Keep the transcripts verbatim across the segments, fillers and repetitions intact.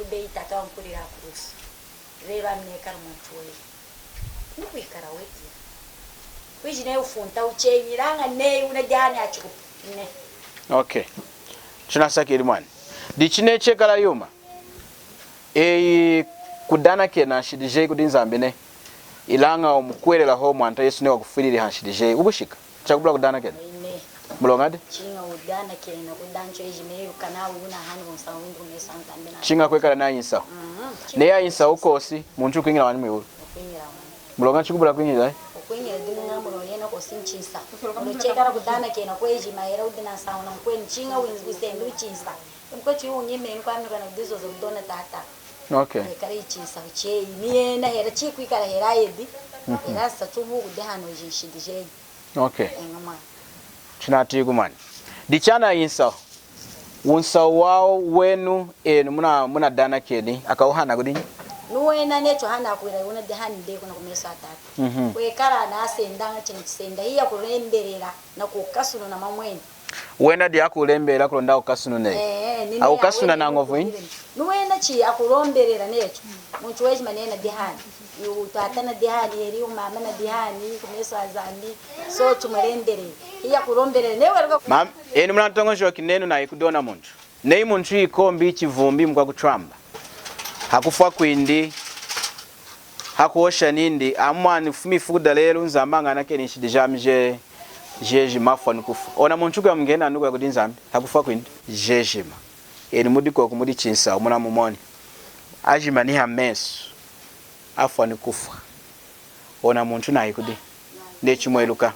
Beyi tata wankulila kulusu. Lelu ami nekala muntu weyi. Nukwikala weyi. Kwiji neyi wufunta wucheñi, ilaña neyi wunadihani achikupu. Ne. Okay. Chinasakilili mwani. Dichi neyi chekala yuma. Eyi kudanakena nshidi jeyi kudi Nzambi nehi. Ilaña wumukuhwelela hohu Mwanta Yesu neyi wakufwilili hanshidi jeyi. Wukushika. Chakubula kudanakena. Amen. Muloñadi? Chiña wudanakena kudi antu ejima, neyi wukanawu wunahani wunsahu windi kumesu aNzambi na. Chiña kwekala nayi nsahu. Mhm. Neyi ayi nsahu kwosi, muntu wukwiñila wanyi mwiwulu? Wukwiñila wanyi. Muloña chikubula kwiñila, eh? Wukwiñila dimu ñahi? Muloña yena kwosi nchinsahu. Muloña chekala kudanakena kwejima, hela wudi nansahu na mukwenu, chiña win-, wisendi wuchinsahu. Mukwetu iwu nyimeni kwami kana kudizoza kudona tata. Okay. Ekala ichinsahu cheyi. Ni yena hela chikwikala hela ayedi. Mhm. Hela nsatu hu kudihana iji nshidi jeyi. Okay. Eña mwani. Chinatiyi mwani. Dichi ana insahu. Wunsahu wawu wenu enu muna, munadanakeni, akawuhana kudinyi? Ni wena neyi chohana akwila wunadihani dehi kuna kumesu aTata. Mhm. Kwekala nasendaña chinu chisenda, hiyakulembelela nakukasununa mwamweni. Wena diyi akulembela kulonda akukasunune. Eh, ni akukasununa nañovu yinyi? Ni wena chi akulombelela netu. Muntu wejima nena dihani. Yu tata nadihani, eli yu mama nadihani, kumesu aNzambi. So chumulembelela. Iya kulombelela. Newe luka. Mam, enu munatoñojoki nenu nayi kudi ona muntu. Neyi muntu ikombi, chivumbi, mukwakutwamba. Hakufwa kwindi, hakuhosha nindi, ami mwani kufuma ifuku dalelu Nzambi ñanakeni nshidi jami je, jejima, afwa nikufwa. Ona muntu kuya mungena nukuya kudi Nzambi, hakufwa kwindi, jejima. Enu mudi koku mudi chinsahu, munamumoni. Ajima ni hamesu, afwa nikufwa. Ona muntu nayi kudi, neyi chimweluka.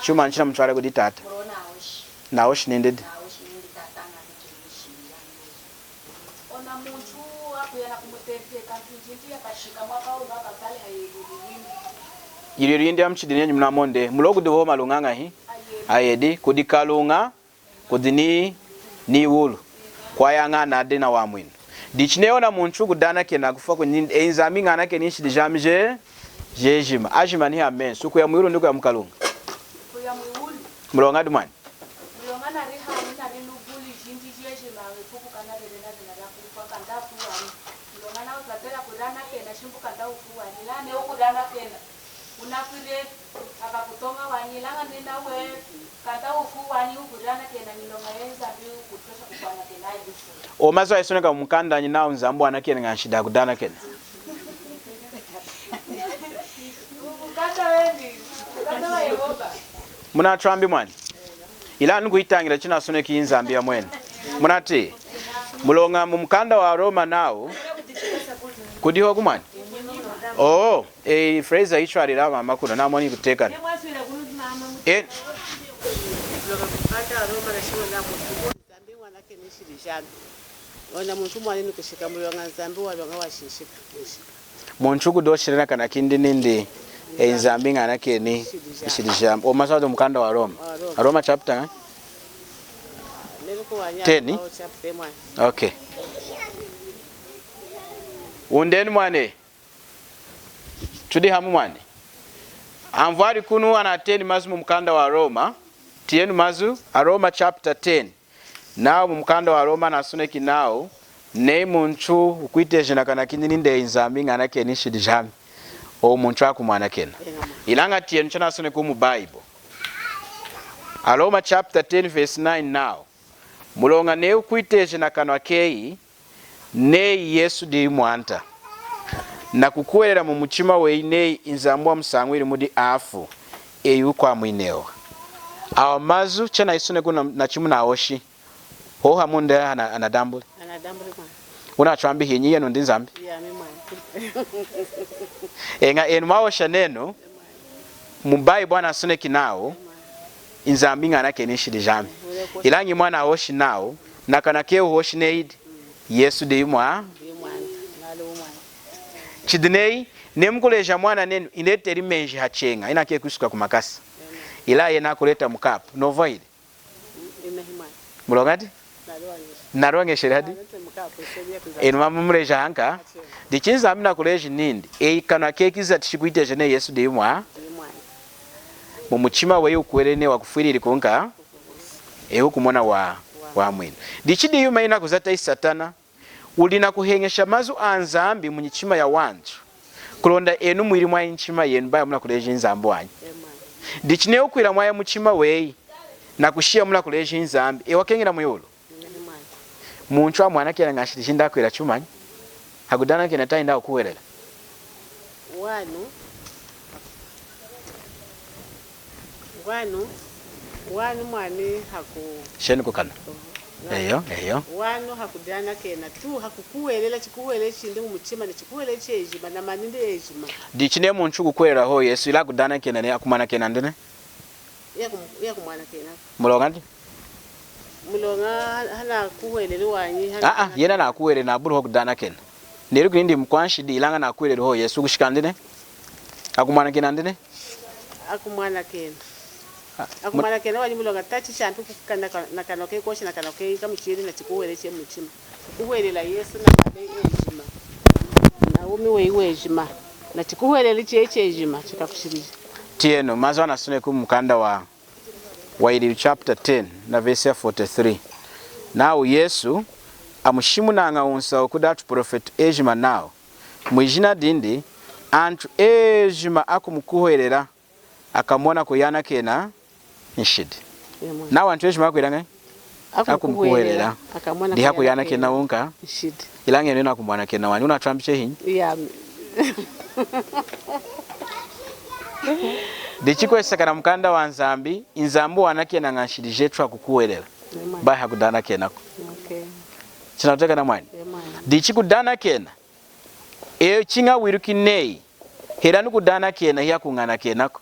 Chuma chinamutwala kudi tata. Nahoshi nindi di. Ona muntu akuya nakumutenteka, mpinji yindi yakashika mwaka wunu akakali hayedi yindi. Yilwilu yindi yamuchidinyi munamoni dehi? Muloña kudi hohu maluña añahi? Ayedi. Ayedi. Kudi kaluña, kudi ni, ni wulu. Kwayañana adi nawamwinu. Dichi neyi ona muntu kudanakena kufwa kwindi, eyi Nzambi ñanakeni nshidi jami je, jejima. Ajima ni hamesu. Kuya mwiwulu ndi kuya mukaluña? Kuya mwiwulu. Muloña di mwani? Muloña nalihani, nalilubuli jindi jejima, ifuku kanalele na dina dakufwa kanda kuwani. Muloña nawu tatela kudanakena, shimbu kanda ufu wanyi, lane ukudanakena. Unakwile, akakutoña wanyi, ilaña ninawe, kanda ufu wanyi, ukudanakena, miloña ya Nzambi, ukutosha kukwanakena, ayi ufu. O mazu ayisoneka mumukanda nyi nawu Nzambi wanakenaña nshidi akudanakena? Mukanda weni, mukanda wa Yehova. Munatwambi mwani. Ilaña nukuyitañila chinasoneki Nzambi yomweni. Munatiyi, muloña mumukanda wa Roma nawu, kudi hohu mwani. Oh, eh, Fraser ichwalila mama kuno, namoni kutekana. Eh. Nzambi ñanakeni nshidi jami. Ona muntu mwani nikushika muloña Nzambi waloña washinshika. Muntu kudoshilana kana kindi nindi, e, Nzambi ñanakeni nshidi jami. O mazu adi mukanda wa Roma. Wa Roma. Roma chapter, eh? Ten? Okay. Wundenu mwani. Tudi hamu mwani. Anvwali kunu anateni mazu mumukanda wa Roma. Tiyenu mazu, a Roma chapter ten. Nawu mumukanda wa Roma nasoneki nawu, neyi muntu wukwiteja na kanwa kindi nindi, eyi Nzambi ñanakeni nshidi jami, owu muntu akumwanakena. Ilaña tiyenu chanasoneki mu Bible. A Roma chapter ten verse nine nawu, muloña neyi wukwiteja na kanwa keyi neyi Yesu diyi Mwanta, nakukuhwelela mumuchima weyi neyi Nzambi wamusañwili mudi afu, eyi wukwamwinewa. Awa mazu chanayisoneki na, nachimunahoshi. Hohu hamu ndi ana-, anadambuli. Anadambuli mwani. Wunatwambi hinyi, yenu ndi Nzambi? Yami mwani. Eña, enu mwahosha nenu, mu Bible anasoneki nawu, Nzambi ñanakeni nshidi jami. Ilaña mwanahoshi nawu, na kanwa keyi wuhoshi neyi di, Yesu diyi Mwa-, diyi Mwanta. Chidi neyi, neyi mukuleja mwana nenu, ineteli menji hacheña, inakeñi kwisuka kumakasa. Ilaña yena akuleta mukapu, novwahili. Muloñadi? Naloñesheli hadi? Enu mama muleja hanka? Dichi Nzambi nakuleji nindi, eyi kanwa keyi kizatishi kwiteja neyi Yesu diyi Mwa-, mumuchima weyi wukuhweleli neyi wakufwilili kunka, eyi wukumona wa, wamwinu. Dichi diyi yuma yinakuzata Satana. Wudi nakuheñesha mazu aNzambi munyichima yawantu, kulonda enu mwili mwaya nyichima yenu, bayi munakuleja Nzambi wanyi. Dichi neyi wukwila mwaya muchima weyi, nakushiya munakuleja Nzambi, eyi wakeñila mwiwulu? Muntu amwanakena ñanshidi jindi akwila chumanyi? Hakudanakena tahindi hakukuhwelela? Wanu, wanu, wanu mwani haku- Shenu kukana. Eyo, eyo. Wanu hakudanakena tu, hakukuhwelela, chikuhwelelu chindi mumuchima, ni chikuhwelelu chejima, na manindi ejima. Dichi neyi muntu kukuhwelela hohu Yesu, ilaña kudanakena nehi, akumwanakena ndi nehi? Iya kum-, iya kumwanakena. Muloña ndi? Muloña hanakuhweleli wanyi, hana- Aa, yena nakuhweleli, nabuli hohu kudanakena. Neluki nindi mukwanshidi, ilaña nakuhweleli hohu Yesu, kushika ndi nehi? Akumwanakena ndi nehi? Akumwanakena. Ah, mu- Akumwanakena wanyi muloña tachi chantu kukana ka-, na kanwa keyi koshi na kanwa keyi kamuchidi na chikuhwelelu cheyi mumuchima. Kukuhwelela Yesu na mali ejima, na wumi weyi wejima, na chikuhwelelu cheyi chejima chikakushilija. Tiyenu, mazu anasoneki mumukanda wa, wa Yililu chapter ten na verse ya forty-three. Nawu Yesu amushimunaña wunsahu kudi atuprofwetu ejima nawu, mwijina dindi, antu ejima akumukuhwelela akamona kuyanakena nshidi. Emwa. Nawa antu ejima akwila ñahi? Akumukuhwelela. Akumukuhwelela. Akamona kuyanakena. Dihakuyanakena wunka. Nshidi. Ilaña enu akumwanakena wanyi. Wunatwambi cheñi? Yami. Dichi kweseka na mukanda wa Nzambi, Nzambi wanakenaña nshidi jetu hakukuhwelela. Emwa. Bayi hakudanakenaku. Okay. Chinatiyakani mwani? Emwa. Dichi kudanakena, eyi chiña wiluki neyi, hela nukudanakena hiyakuñanakenaku.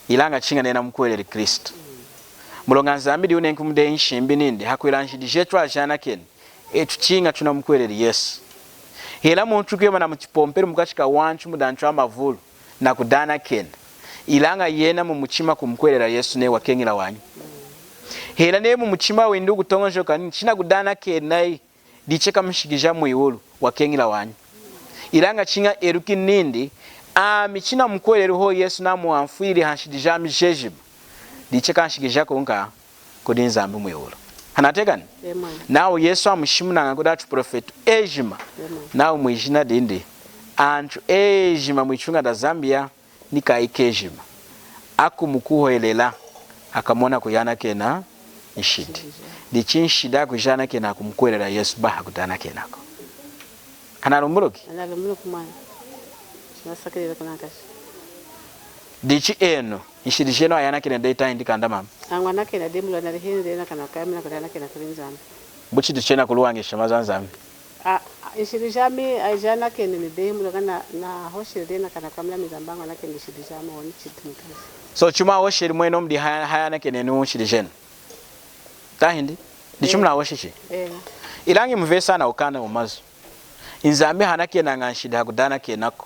Ilaña chiña neyi namukuhweleli Kristu. Muloña Nzambi diyi wunenki mudi nshimbi nindi, hakwila nshidi jetu ajanakeni, etu chiña tunamukuhweleli Yesu. Hela muntu kwimana muchipompelu mukachi kawantu mudi antu amavulu, nakudanakena. Ilaña yena mumuchima kumukuhwelela Yesu neyi wakeñila wanyi. Hela neyi mumuchima windi wukutoñojoka nindi, chinakudanakenayi, dichi kamushikija mwiwulu, wakeñila wanyi. Ilaña chiña eluki nindi, ami chinamukuhweleli hohu Yesu nawa anfwilili hanshidi jami jejima, dichi kanshikijaku ñahi? Kudi Nzambi mwiwulu. Hanatiyakani? Emwa. Nawu Yesu amushimunaña kudi atuprofwetu ejima. Emwa. Nawu mwijina dindi, antu ejima mwituña da Zambia, ni kaayi kejima, akumukuhwelela, akamona kuyanakena nshidi. Nshidi. Dichi nshidi akujanakena akumukuhwelela Yesu, bayi hakudanakenaku. Analumbuluki? Analumbuluki mwani. Nasakilili kunakashi. Dichi enu, nshidi jenu ayanakena dehi tahindi kanda mama? Añanakena dehi muloña naliheni dehi nakanwa kami nakudanakena kudi Nzambi. Buchi dichi enu akuluwañesha mazu aNzambi? A, a, nshidi jami ajanakeni dehi muloña na, nahosheli dehi nakanwa kami nami Nzambi añanakeni nshidi jami, owu nichidi mukasa. So, chuma ahosheli mwenomu dihi haya-, hayanakenenu nshidi jenu? Tahindi? Dichi munahoshi chi? Eh. Ilaña muvesi anakukana awa mazu. Nzambi hanakenaña nshidi hakudanakenaku.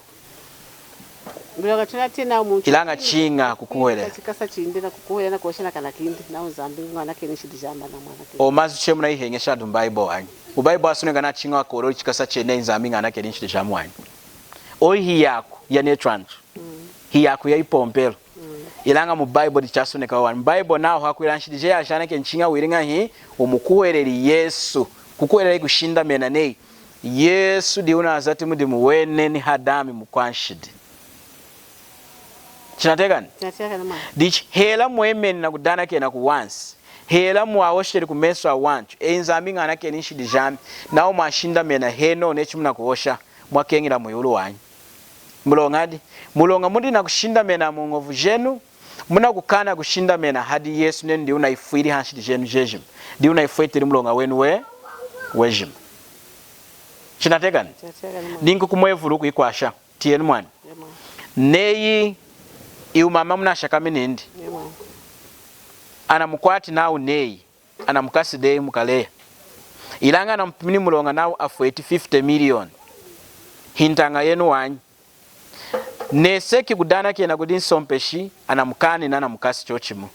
Muloña tunatiyi nawu muntu ilaña chiña kukuhwelela. Chikasa chindi nakukuhwelela nakuhosha nakanwa kindi, nawu Nzambi ñanakeni nshidi jami, namwanakeni. Awa mazu cheñi munayiheñesha hadi muBayibolu wanyi. MuBayibolu asoneka nawu chiña wakoololi chikasa chenichi Nzambi ñanakeni nshidi jami wanyi. Oyu hiyaku yanetu antu. Mm. Hiyaku yayipompelu. Mm. Ilaña muBayibolu dichasonekawu wanyi. MuBayibolu nawu hakwila nshidi jeyi ajanakeni chiña wili ñahi? Wumukuhweleli Yesu. Kukuhwelela hikushindamena neyi Yesu diyi wunazati mudimu weneni hadami mukwanshidi. Chinatiyakani? Chinatiyakani mwani. Dichi hela mwemeni nakudanakena kuwansi, hela mwahosheli kumesu awantu, eyi Nzambi ñanakeni nshidi jami, nawa mwashindamena henohu neyi chimunakuhosha, mwakeñila mwiwulu wanyi. Muloñadi? Muloña mudi nakushindamena muñovu jenu, munakukaana kushindamena hadi Yesu nindi diyi wunayifwili hanshidi jenu jejima, diyi wunayifweteli muloña wenu we-, wejima. Chinatiyakani? Chinatiyakani mwani. Dinkukumwevulu kuyikwasha. Tiyenu mwani. Emwa. Neyi iwu mama munashakami nindi. Emwa. Anamukwati nawu neyi, anamukasi dehi mukaleya. Ilaña anamupimini muloña nawu afweti fifty million. Hintaña yenu wanyi. Neseki kudanakena kudi nsompeshi, anamukaani, anamukasi chochimu.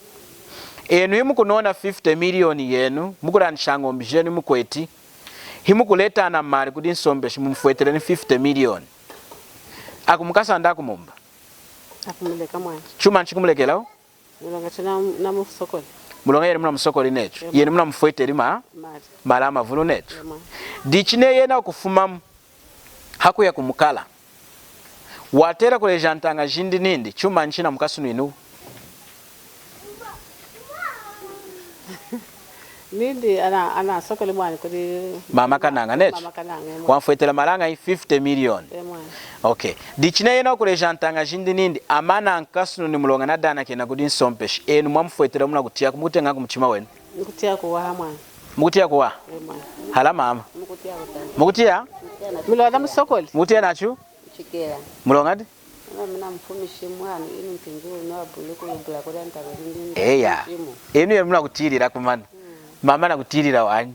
Enu himukunona fifty million yenu, mukulandisha ñombi jenu mukweti, himukuleta ana mali kudi nsompeshi mumufweteleni fifty million. Akumukasa indi akumumba? Akumuleka mwani. Chuma chikumulekelawu? Muloña chinamusokola. Muloña yena munamusokoli netu. Yena munamufweteli ma-, mali amavulu netu. Dichi neyi yena wukufumamu hakuya kumukala, watela kuleja antaña jindi nindi, chumanyi chinamukasunwiniwu? Nindi ana, anasokoli mwani kudi mama Kanaña netu. Mama Kanaña, e mwani. Wamfwetela mali añahi? Fifty million. E mwani. Okay. Dichi neyi yena wukuleja antaña jindi nindi, ami anankasununi muloña nadanakena kudi nsompeshi. Enu mwamufwetela, munakutiya, mukutiya ñahi kumuchima wenu? Mukutiya kuwaha mwani. Mukutiya kuwaha? E mwani. Hala mama. Mukutiya kutaña. Mukutiya? Mukutiya na-, muloña namusokoli. Mukutiya nachu? Chikela. Muloñadi? Mama, munamfumishi mwani, inu mpinji wunu wabuli kulubula kudi antaña jindi nindi. Eya. Enu yenu munakutiyilila kumana. Mm. Mama nakutiyilila wanyi.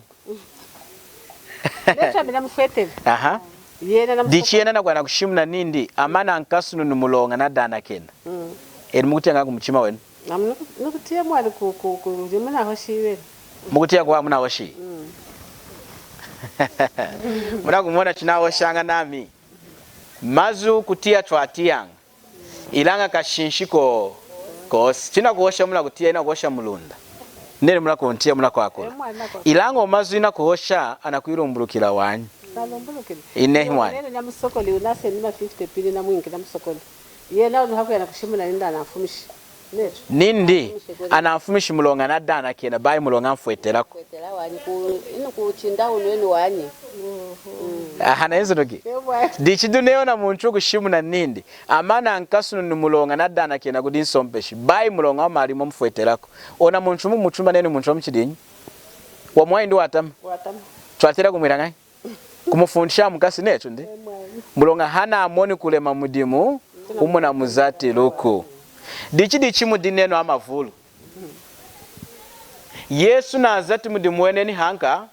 Netu ami namufweteli. Aha. Yena namusokoli. Dichi yena nakuya nakushimuna nindi, ami anankasununi muloña nadanakena. Mm. Enu mukutiya ñahi kumuchima wenu? Ami nuku-, nukutiya mwani ku, ku, ku, dimu nahoshi wena. Mukutiya kuwaha munahoshi? Mm. Munakumona chinahoshaña nami. Mazu kutiya twatiyaña. Ilaña kashinshi ko-, kosi. Chinakuhosha munakutiya, inakuhosha muLunda. Nenu munakuntiya, munakwakula. E mwani, nakwakula. Ilaña awa mazu inakuhosha, anakwilumbulukila wanyi. Nalumbulukili. Inehi mwani. Nenu namusokoli, wunasenda ma fifty pili namwinki namusokoli. Yena wunu hakuya nakushimuna nindi anamfumishi. Netu. Nindi, anamfumishi kudi. Anamfumishi muloña nadanakena, bayi muloña amfwetelaku. Mfwetela wanyi ku, inu kuchinda wunu enu wanyi. Mm. Aha, nayenzunuki. Ewa. Dichi dinu neyi ona muntu wukushimuna nindi, ami anankasununi muloña nadanakena kudi nsompeshi, bayi muloña wamali mwamufwetelaku. Ona muntu mumuchima nenu muntu wamuchidinyi? Wamuwahi indi watama? Watama. Twatela kumwila ñahi? Kumufundisha mukasi netu ndi. Muloña hanamoni kulema mudimu wumunamuzatiluku. Dichi dichi mudi nenu amavulu. Yesu nazati mudimu weneni hanka?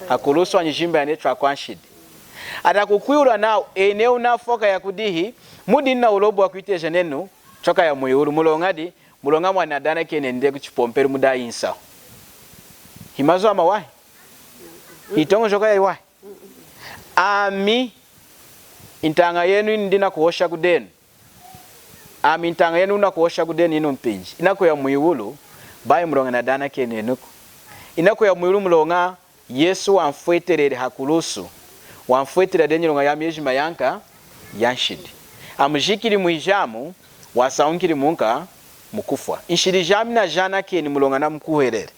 Hakulusu, anyijimba yanetu akwanshidi. Adakukwihula nawu, eyi neyi wunafwi kayakudihi, mudi nawulobu wakwiteja nenu twakaya mwiwulu. Muloñadi? Muloña mwani nadanakeni dehi kuchipompelu mudi ayinsahu. Himazu amawahi? Hiyitoñojoka yayiwahi? Ami, intaña yenu indi nakuhosha kudenu. Ami, intaña yenu nakuhosha kudenu inu mpinji, inakuya mwiwulu, bayi muloña nadanakeni nenuku. Inakuya mwiwulu muloña Yesu wamfweteleli hakulusu, wamfweteleli dehi nyiloña yami yejima yanka? Yanshidi. Amujikili mwijamu, wasañukili munka? Mukufwa. Nshidi jami najanakeni muloña namukuhweleli.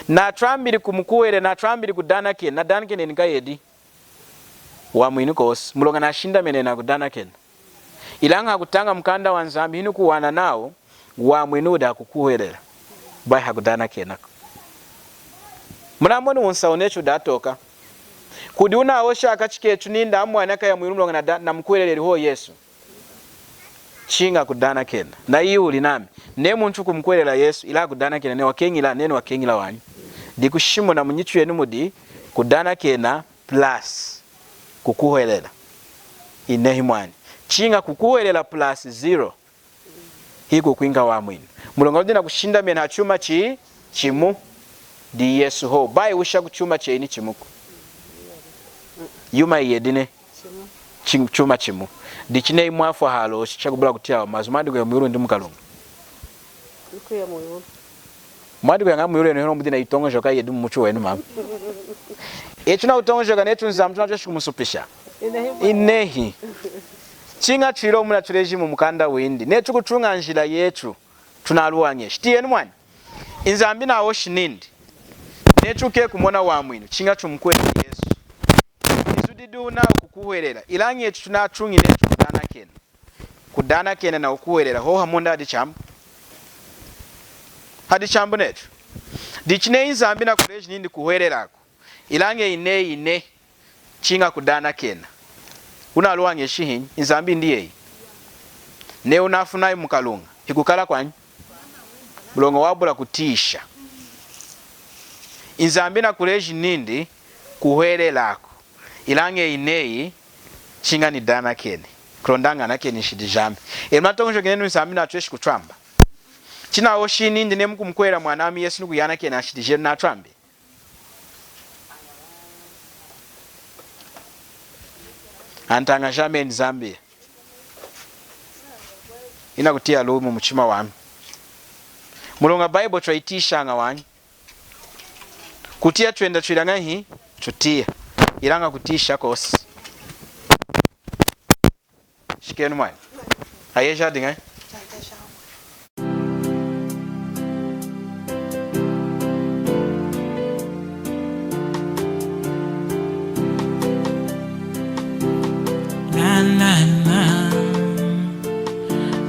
Natwambili kumukuhwelela, natwambili kudanakena, nadanakeni enu kayedi? Wamwinu kosi, muloña nashindamene nakudanakena. Ilaña hakutaña mukanda waNzambi, hinukuwana nawu wamwinu wudi hakukuhwelela, bayi hakudanakenaku. Munamoni wunsahu neyi wudi watoka? Kudi wunahosha hakachi ketu nindi ami mwani nakaya mwiwulu muloña nada-, namukuhweleleli hohu Yesu? Chiña kudanakena. Nayi wudi nami. Neyi muntu wukumukuhwelela Yesu, ilaña kudanakena nehi wakeñila, nehi wakeñila wanyi. Dikushimuna munyichima yenu mudi kudanakena plus kukuhwelela. Inehi mwani. Chiña kukuhwelela plus zero, hikukwinka wamwinu. Muloña wudi nakushindamena hachuma chi-, chimu, diyi Yesu hohu. Bayi wushaku chuma cheñi chimuku. Yuma yiyedi nehi. Chimu. Chi-, chuma chimu. Dichi neyi mwafwa haloshi, chakubula kutiya awa mazu, mwadi kuya mwiwulu indi mukaluña? Nikuya mwiwulu. Mwadi kuya ñahi mwiwulu enu henohu mudi nayitoñojoka yiyedi mumuchima wenu mama? Etu nakutoñojoka netu Nzambi tunatweshi kumusupisha? Inehi. Inehi. Chiña twila omu natuleji mumukanda windi. Netu kutuña njila yetu, tunaluwañeshi. Tiyenu mwani. Nzambi nahoshi nindi, netu tukeñi kumona wamwinu, chiña tumukuhweleli Yesu. Izu didi wuna kukuhwelela. Ilaña etu tunatuñi netu kudanakena. Kudanakena nakukuhwelela hohu hamu indi hadi chaambu? Hadi chaambu netu. Dichi neyi Nzambi nakuleji nindi kuhwelelaku, ilaña ineyi nehi, chiña kudanakena, wunaluwañeshi hinyi? Nzambi indi yeyi. Neyi wunafunayi mukaluña, hikukala kwanyi? Muloña wabula kutiyisha. Nzambi nakuleji nindi kuhwelelaku, ilaña ineyi, chiña nidanakeni, kulonda ñanakeni nshidi jami. Enu munatoñojoki nenu Nzambi natweshi kutwamba? Chinahoshi nindi neyi mukumukuhwelela mwanami Yesu nikuyanakena nshidi jenu, natwambi? Antaña jami eni Zambia, inakutiya luwi mumuchima wami. Muloña Bible twayitiyishaña wanyi. Kutiya twenda twilaña hi, tutiya. Ilaña kutiyisha kosi. Shikenu mwani. Ayeja diña. La, la, la.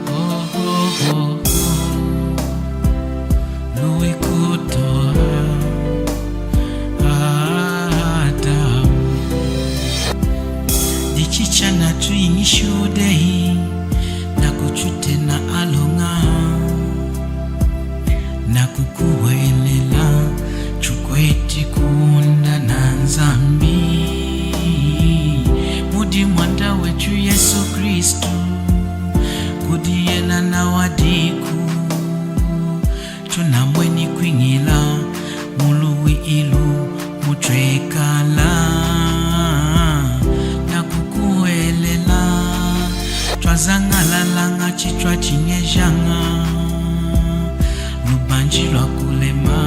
Oh, oh, oh, oh. Luwi kutoha. Adamu. Dichi chanatuyiñishiwu dehi, nakututena aloña, nakukuhwelela, tukweti kuwunda na Nzambi. Mudi Mwanta wetu Yesu Kristu, kudi yena nawa diku tunamweni kwiñila mu luwi ilu mutwekala, nakukuhwelela, twazañalalaña chitwatiñejaña lubanji lwa kulema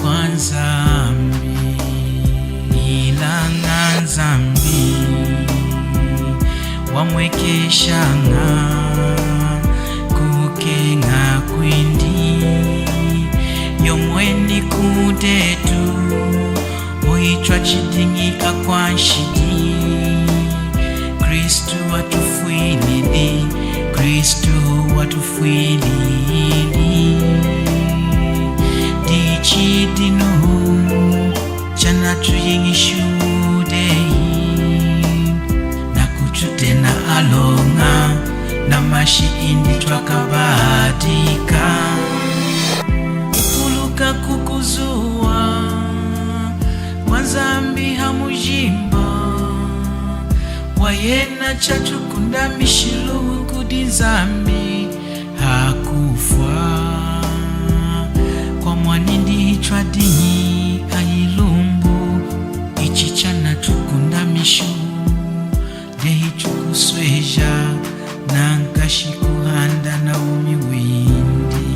kwa Nzambi. Ilaña Nzambi wamwekeshaña kukeña kwindi, yomweni kudetu, oyi twashidiñi akwanshidi. Kristu watufwilili, Kristu watufwilili. Dichi dinu chanatuyiñishiwu dehi, nakututena aloña, na mashi indi twakabadika. Kupuluka kukuzuwa kwa Nzambi hamujimba wa yena chatukundamishiluwu kudi Nzambi hakufwa kwa mwanindi hitwadiñi ayilumbu. Ichi chanatukundamishiwu dehi tukusweja nankashi kuhanda na wumi windi.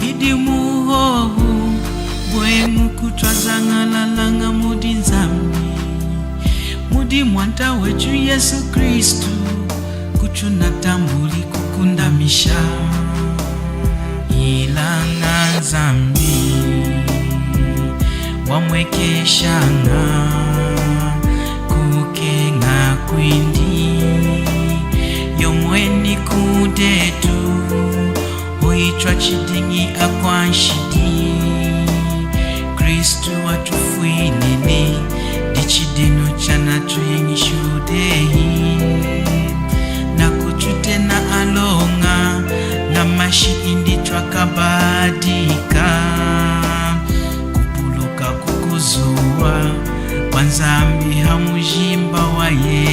Hidi muhohu bweñu kutwazañalalaña mudi Nzambi, mudi Mwanta wetu Yesu Kristu, kutunatambuli kukundamisha. Ilaña Nzambi wamwekeshaña kukeña kwindi, yomweni kudetu, oyi twashidiñi akwanshidi. Kristu watufwilili, dichi dinu chanatuyiñishiwu dehi, nakututena aloña, na mashi indi twakabadika. Kupuluka kukuzuwa kwa Nzambi hamujimba wa yena